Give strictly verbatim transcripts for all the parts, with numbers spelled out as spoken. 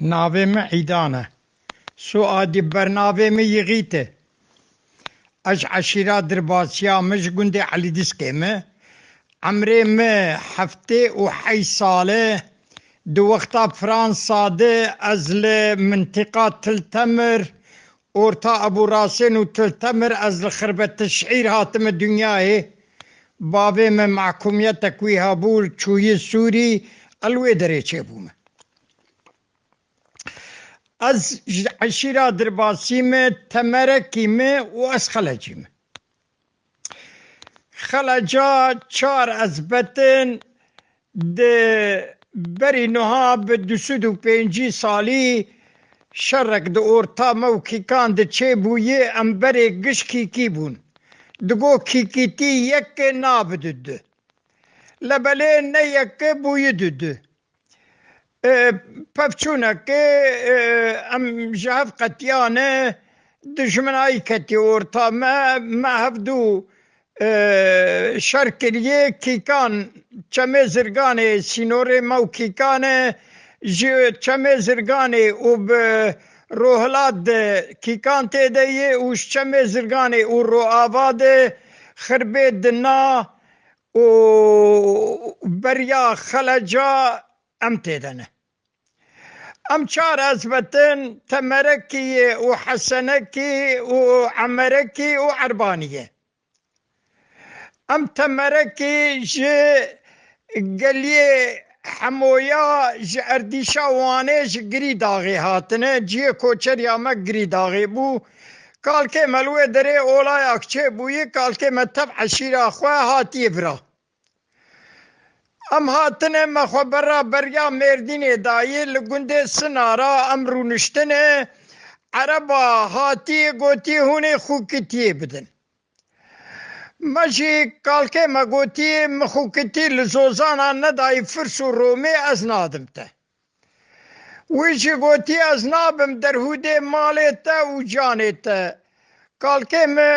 Navê min Îdan e. Soadî bernavê min Yixît e. Ez ji eşîra Dirbasiya me, ji gundê Elîdiskê me. Emrê me heftê û heşt sal e. Di wexta Fransa de ez li mintiqa Til Temir, orta Ebû Rasên û Til Temir, ez li Xirbetişîr hatime dinyayê. Bavê me mehkûmiyetek wî hebû, çûyî Sûrî, ez li wê derê çêbûme. Ez ji eşîra Dirbasî me, Temerekî me û ez Xelecî me. Xeleca çar ezbetin di berî niha bi du sed û pêncî salî şerek di orta me û Kîkan de çêbûyê, em berê giş Kîkî bûn. Digo Kîkîtî yek nabe du du. Lebelê ne yek bûyî du du. E, pevçûnekê, e, em ji hev qetiyane, dijminayî ketî orta me, me hevdû, e, şer kiriye, Kîkan, Çemê Zirganê, sînorê me û Kîkan e, ji Çemê Zirganê û bi rohilat de Kîkan tê de ye û ji Çemê Zirganê û roava de Xirbê Dina û beriya Xeleca em tê de ne. Em çar ezbetin, Temerekî ye û Hesenekî û Emerekî û Erbanî ye. Em Temerekî ji geliyê Hemoya, ji erdîşa Wanê, ji Girîdaxê hatine. Cihê koçeriya me Girîdaxê bû. Kalkê me li wê derê olayak çêbûyî, kalkê me tev eşîra xwe hatiye vira. Em hatine, me xwe bera beriya Mêrdînê dayî, li gundê Sinara em rûniştine, ereba hatî, gotî, hûn ê xûkitiyê bidin. Me jî kalkê me gotî, min xûkitî li zozana nedayî firs û romê, ez nadim te. Wî jî gotî, ez nabim derhûdê malê te û canê te. Kalkê me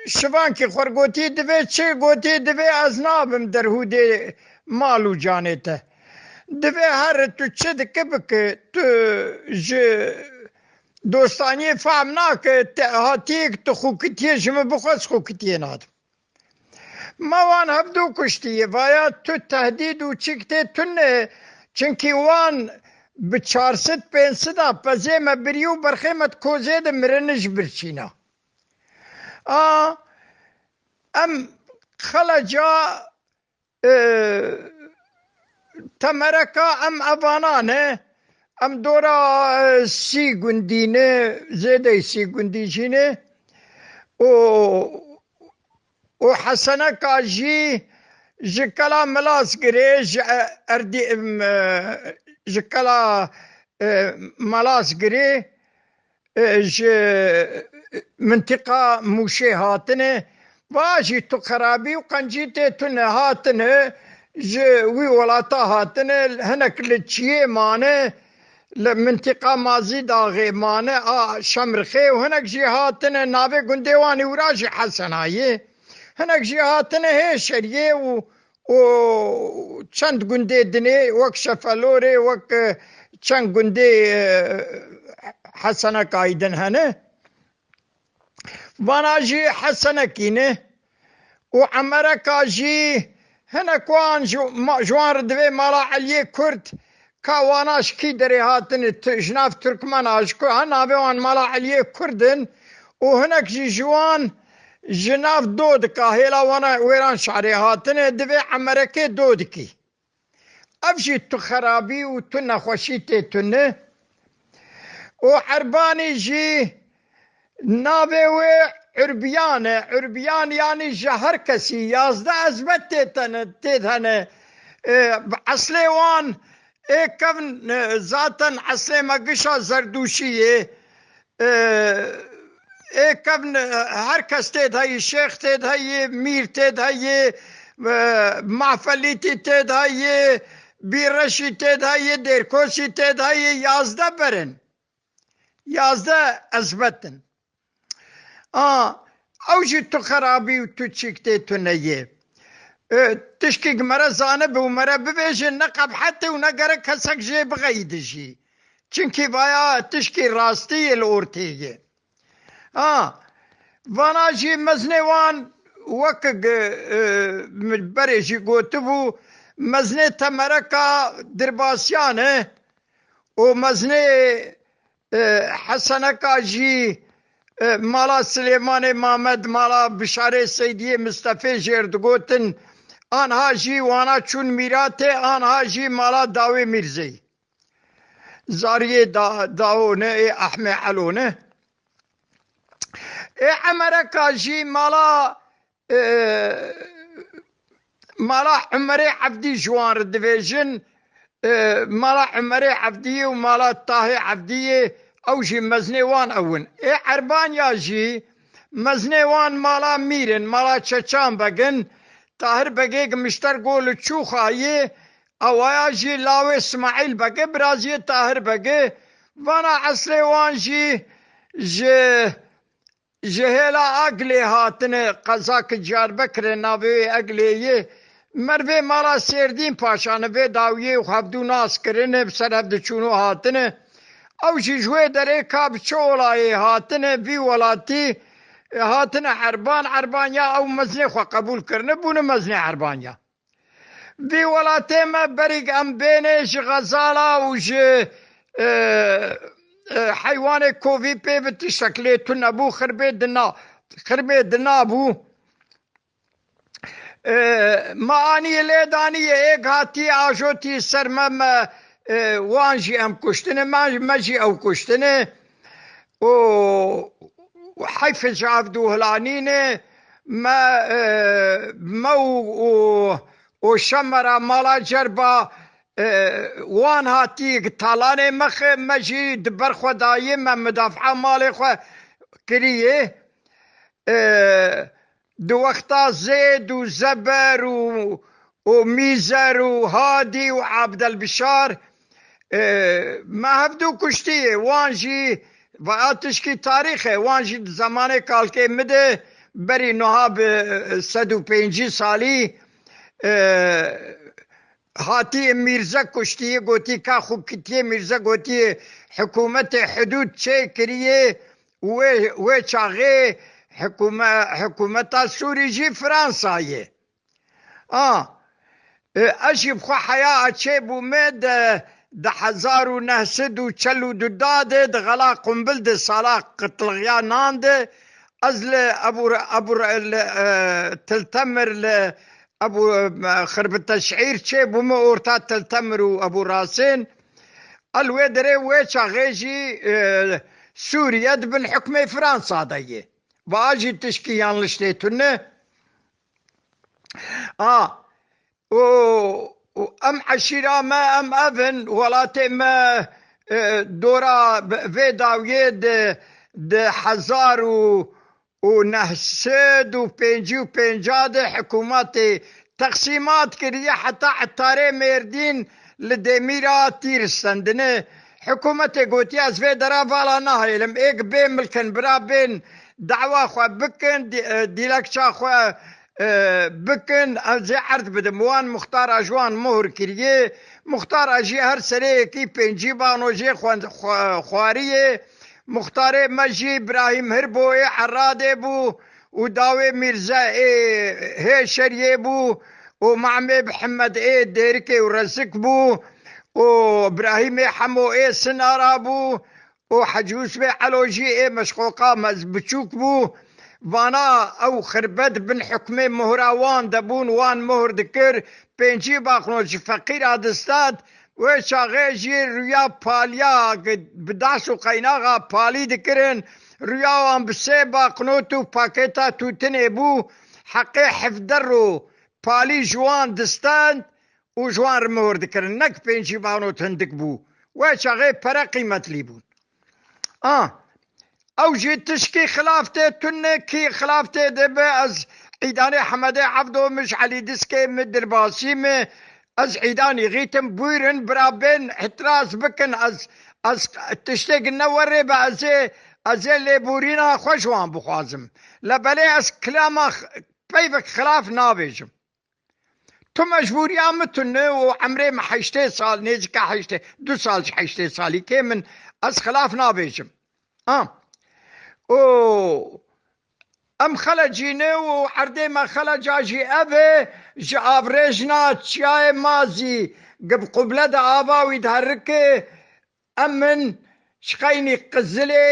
şivankî xwe gotî, divê çi? Gotî, divê ez nabim derhûdê mal û canê te. Divê here tu çi dike bike, tu ji dostaniyê fehm nake, te hatiyek tu xûkitiyê ji min bixwest, xûkitiyê nadim. Me wan hevdu kuştiye. Vaya tu tehdîd û çîk tê tune, çinkî wan bi çar sed pênc sed a pezê me birî û berxê me di kozê de mirine ji birçîna. A, em Xeleca, e, Temereka em evana ne. Em dora, e, sî gundî ne, zêdeyî sî gundî jî ne. Û, û Heseneka jî ji Kela Milasgirê, ji, e, Erdî-, em, e, ji Kela, e, Milasgirê, e, ji mintiqa Mûşê hatine. Va jî tu xerabî û qencî tê tune hatine, ji wî welata hatine, hinek li çiyê mane, li mintiqa Mazî Daxê mane, a Şemrixê û hinek jî hatine, navê gundê wan ê wira jî Hesena ye. Hinek jî hatine Hêşeriyê û û çend gundê dinê, wek Şefelorê, wek, e, çend gundê, e, Hesenekayî din hene. Vana jî Hesenekî ne. Û Emereka jî hinek wan ji, ma-, ji wan re divê mala Eliyê Kurd, ka wana ji kî derê hatine, tu-, ji nav Tirkmena, ji ku, ha, navê wan mala Eliyê Kurd in û hinek jî ji wan ji nav Dodika, hêla wana Wêranşarê hatine, divê Emerekê Dodikî. Ev jî tu xerabî û tu nexweşî tê tune. Û Erbanî jî navê wê Urbiyan e. Urbiyan yanî ji her kesî, yazdeh ezbet tê tene, tê hene. E, bi eslê wan ê kevn, e, zaten eslê me gişa Zerdûşî yê. E, ê kevn, e, her kes tê de heyî, şêx tê de heyî, mîr tê de heyî, e, Mafelîtî tê de heyî, Bîreşî tê de heyî, Dêrkosî tê de heyî, yazdeh berin. Yazdeh ezbet in. A, ew jî tu xerabî û tu çîk tê tune yê. E, tişkî ku mere zanibe û mere bibêje, ne qebhet e û ne gerek kesek jê bixeyide jî. Çimkî vaya tişkî rastî ye li ortê ye. Ha, vana jî mezinê wan wek, e, min berê jî gotibû, mezinê Temereka Dirbasiyan e û mezinê, e, Heseneka jî, e, mala Silêmanê Mamed, mala Bişarê Seydiyê Mistefê jêr digotin, anha jî wana çûn mîratê, anha jî mala Dawê Mîrzeyî. Zariyê da-, Dao ne, ê Ehmê Elo ne. Ê Emereka jî mala, e, mala Emerê Evdî ji wan re divêjin, e, mala Emerê Evdiyê û mala Tahê Evdiyê, ew jî mezinê wan ew in. Ê Erbanya jî mezinê wan mala Mîr in, mala Çeçan Beg in, Tahir Begê Gimişter Go li Çûxayê, Awaya jî lawê Simaîl Beg e, biraziyê Tahir Beg e. Vana eslê wan jî ji, ji hêla Aglê hatine, qeza ki Diyarbekir e, navê wê Eglê ye. Mervê mala Sêrdîn Paşa ne, vê dawiyê û hevdû nas kirine, bi ser hev diçûn û hatine. Ew jî ji wê derê ka bi çi olayê hatine, vî welatî, e, hatine Erban, Erban ya ew mezinê xwe qebûl kirine, bûne mezinê Erban ya. Vî welatê me berîk em bênê ji Xezala û ji, e, e, heywanê kovî pê bi tiştek lê tune bû, xirbê dina, xirbê dina bû. E, me anî lê danî, êk hatî ajotî ser me, me, e, wan jî em kuştine, me, me jî ew kuştine. û, û heyf ji ev dûhilanînê me, e, me û, û, û şemera mala cerba, e, wan hatî talanê me xwe, me jî di ber xwe dayê, me midafea malê xwe kirî yê. E, di wexta Zêd û Zeber û, û Mîzer û Hadî û Abdelbişar, e, me hevdû kuştiye. Wan jî, va tişkî tarîx e, wan jî di zemanê kalkê min de berî niha bi, e, sed û pêncî salî, e, hatî Mîrze kuştiye, gotî ka xwe kitiye, Mîrze gotiye hikûmetê hidûd çê kiriye. Wê, wê çaxê hikûme-, hikûmeta Sûrî jî Fransa ye. A, e, ez jî bi xwe heya çêbûme di, di hezar û neh sed û çel û du da de, di xela Qumbil de, sala qitilxiya nan de, ez li Ebû, Ebû, li, e, Til Temir, li Ebû, e, Xirbiteşîr çêbûme, orta Til Temir û Ebû Rasên. El wê derê wê çaxê jî, e, Sûriye di bin hikmê Fransa de ye. Va jî tişkî yanlış lê tune. A, û, û em eşîra me, em ev in, welatê me, e, dora vê dawiyê di, di hezar û, û neh sed û pêncî û pênca de hikûmetê teqsîmat kiriye, heta etarê Mêrdîn li Demîra tîr stendine. Hikûmetê gotiye, ez vê dera vala nahêlim. Êk bê milkin, bira bên dawa xwe bikin, dî-, e, dîlekça xwe, e, bikin, ez ê erd bidim. Wan muxtara ji wan muhr kiriye. Muxtara jî her serê yekî pêncî bano jê xwe-, xwe-, xwariyê. Muxtarê me jî Birahîm Hirbo ê Eradê bû û dawê Mîrze ê Hêşeriyê bû û Mamê Mihemed ê Dêrikê û Rezik bû û Birahîmê Hemo ê Sinara bû û Hecî Usmê Elo jî ê Meşqoqa Mez Biçûk bû. Vana ew xirbet bin hukmê muhra wan de bûn, wan muhr dikir, pêncî baxno ji feqîra distend, wê çaxê jî rûya paliya bi dahs û qeynaxa palî dikirin, rûya wan bi sê baxnot û pakêta tûtinê bû, heqê hevdeh ro palî ji wan distend û ji wan re muhr dikirin. Nek pêncî baxnot hindik bû. Wê çaxê pere qîmetlî bûn. A, ew jî tişkî xilaf tê tune, kî xilaf tê dibe, ez Îdanê Hemedê Evdo min ji Elî Diskê min dirbasî me, ez Îdanî xîtim bûyrin, bira bên îtiraz bikin, ez, ez tiştek ne werê be, ez ê, ez ê lêborîna xwe ji wan bixwazim. Lebelê ez kilama x-, peyvek xilaf nabêjim. Tu mecbûriya min tune û emrê min heştê sal, nêzîka heştê, du sal ji heştê salî kêm in, ez xilaf nabêjim. Ha. Û em xelecîne û erdê me xeleca jî ev e, ji avrêjna çiyayê Mazî gi bi quble de ava wî diherike, em in ji xeynî Qizilê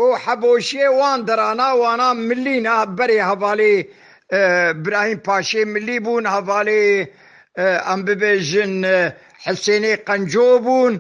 û heboşiyê wan derana, wana milî ne, berê hevalê, e, Birahîm Paşê milî bûn, hevalê, e, em bibêjin, e, Hisênê Qenco bûn.